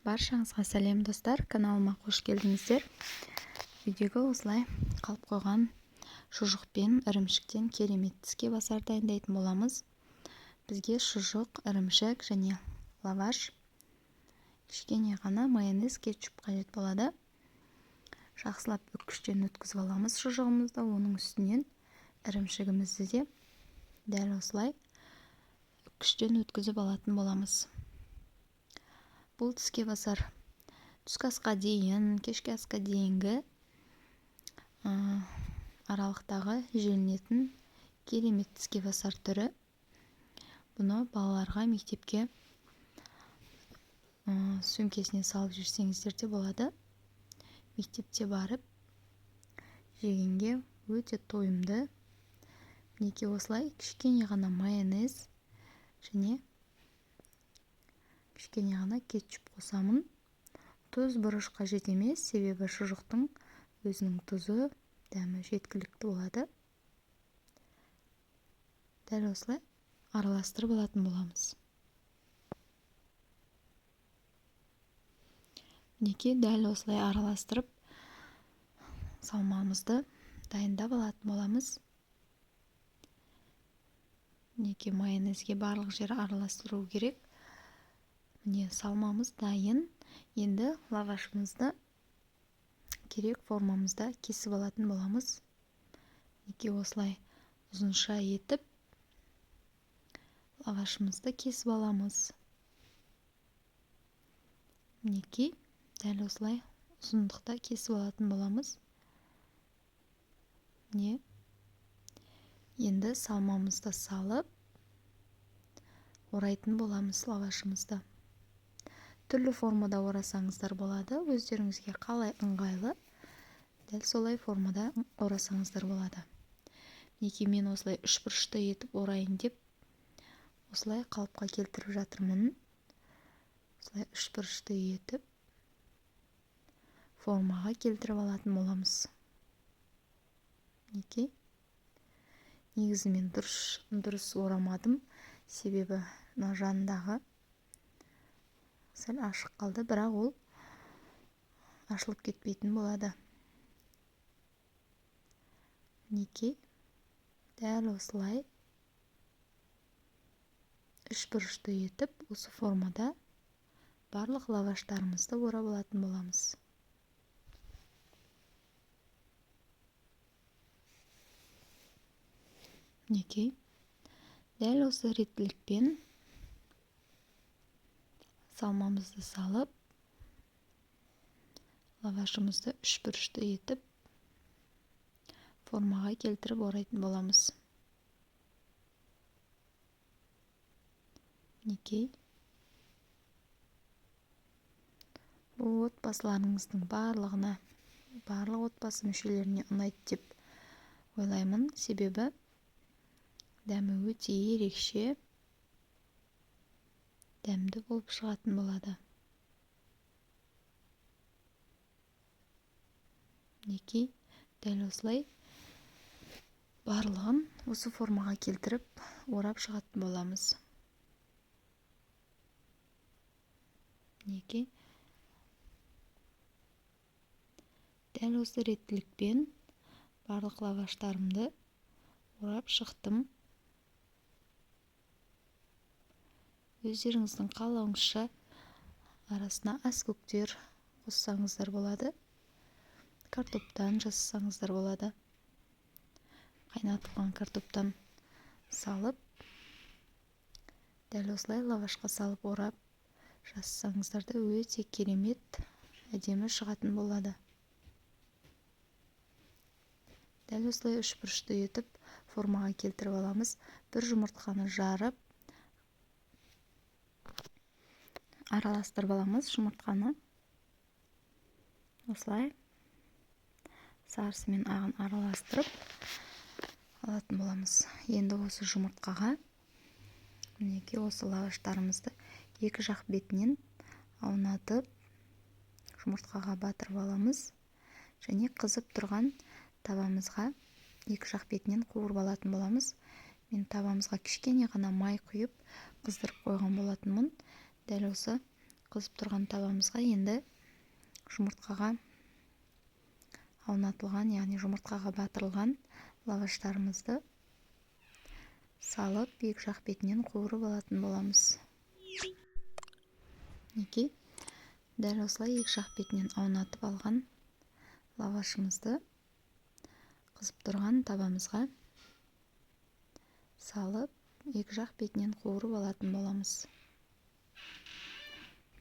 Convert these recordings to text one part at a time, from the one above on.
Баршаңызға сәлем, достар! Каналыма қош келдіңіздер. Үйдегі осылай қалып қойған шұжық пен ірімшіктен керемет тіске басар дайындайтын боламыз. Бізге шұжық, ірімшік және лаваш, кішкене ғана майонез, кетчуп қажет болады. Жақсылап үккіштен өткізіп аламыз шұжығымызды, оның үстінен ірімшігімізді де дәл осылай үккіштен өткізіп алатын боламыз. Бұл тіске басар түскі асқа дейін, кешкі асқа дейінгі аралықтағы желінетін керемет тіске басар түрі. Бұны балаларға мектепке сөмкесіне салып жіберсеңіздер де болады. Мектепте барып жегенге өте тойымды. Мінекей, осылай кішкене ғана майонез және кішкене ғана кетчуп қосамын. Тұз, бұрыш қажет емес, себебі шұжықтың өзінің тұзы, дәмі жеткілікті болады. Дәл осылай араластырып алатын боламыз. Мінекей, дәл осылай араластырып салмамызды дайындап алатын боламыз. Мінекей, майонезге барлық жері араластыру керек. Міне, салмамыз дайын. Енді лавашымызды керек формамызда кесіп алатын боламыз. Мінекей, осылай ұзынша етіп лавашымызды кесіп аламыз. Мінекей, дәл осылай ұзындықта кесіп алатын боламыз. Міне, енді салмамызды салып орайтын боламыз лавашымызды. Түрлі формада орасаңыздар болады, өздеріңізге қалай ыңғайлы, дәл солай формада орасаңыздар болады. Мінекей, мен осылай үшбұрышты етіп орайын деп осылай қалыпқа келтіріп жатырмын. Осылай үшбұрышты етіп формаға келтіріп алатын боламыз. Мінекей, негізі мен дұрыс орамадым, себебі мына жанындағы сәл ашық қалды, бірақ ол ашылып кетпейтін болады. Мінекей, дәл осылай үшбұрышты етіп осы формада барлық лаваштарымызды орап алатын боламыз. Мінекей, дәл осы реттілікпен салмамызды салып, лавашымызды үшбұрышты етіп формаға келтіріп орайтын боламыз. Мінекей, бұл отбасыларыңыздың барлығына, барлық отбасы мүшелеріне ұнайды деп ойлаймын, себебі дәмі өте ерекше, дәмді болып шығатын болады. Мінекей, дәл осылай барлығын осы формаға келтіріп орап шығатын боламыз. Мінекей, дәл осы реттілікпен барлық лаваштарымды орап шықтым. Өздеріңіздің қалауыңызша арасына аскөктер қоссаңыздар болады, картоптан жасасаңыздар болады. Қайнатылған картоптан салып, дәл осылай лавашқа салып орап жасасаңыздар да өте керемет, әдемі шығатын болады. Дәл осылай үшбұрышты етіп формаға келтіріп аламыз. Бір жұмыртқаны жарып араластырып аламыз жұмыртқаны. Осылай сарысы мен ағын араластырып алатын боламыз. Енді осы жұмыртқаға мінекей осы лаваштарымызды екі жақ бетінен аунатып жұмыртқаға батырып аламыз және қызып тұрған табамызға екі жақ бетінен қуырып алатын боламыз. Мен табамызға кішкене ғана май құйып қыздырып қойған болатынмын. Дәл осы Қызып тұрған табамызға енді жұмыртқаға аунатылған, яғни жұмыртқаға батырылған лаваштарымызды салып, екі жақ бетінен қуырып алатын боламыз. Мінекей, дәл осылай екі жақ бетінен аунатып алған лавашымызды қызып тұрған табамызға салып, екі жақ бетінен қуырып алатын боламыз.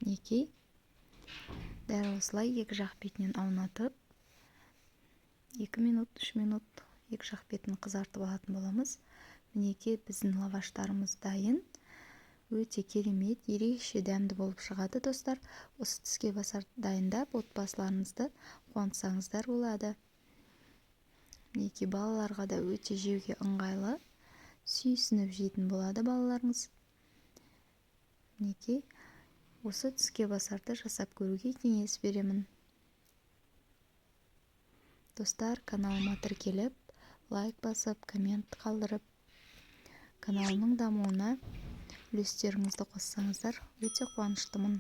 Мінекей, дәл осылай екі жақ бетінен аунатып, 2 минут, 3 минут екі жақ бетін қызартып алатын боламыз. Мінекей, біздің лаваштарымыз дайын. Өте керемет, ерекше дәмді болып шығады, достар. Осы тіске басар дайындап, отбасыларыңызды қуантсаңыздар болады. Мінекей, балаларға да өте жеуге ыңғайлы, сүйсініп жейтін болады балаларыңыз. Мінекей, осы тіске басарды жасап көруге кеңес беремін. Достар, каналыма тіркеліп, лайк басып, коммент қалдырып, каналымның дамуына үлестеріңізді қоссаңыздар, өте қуаныштымын.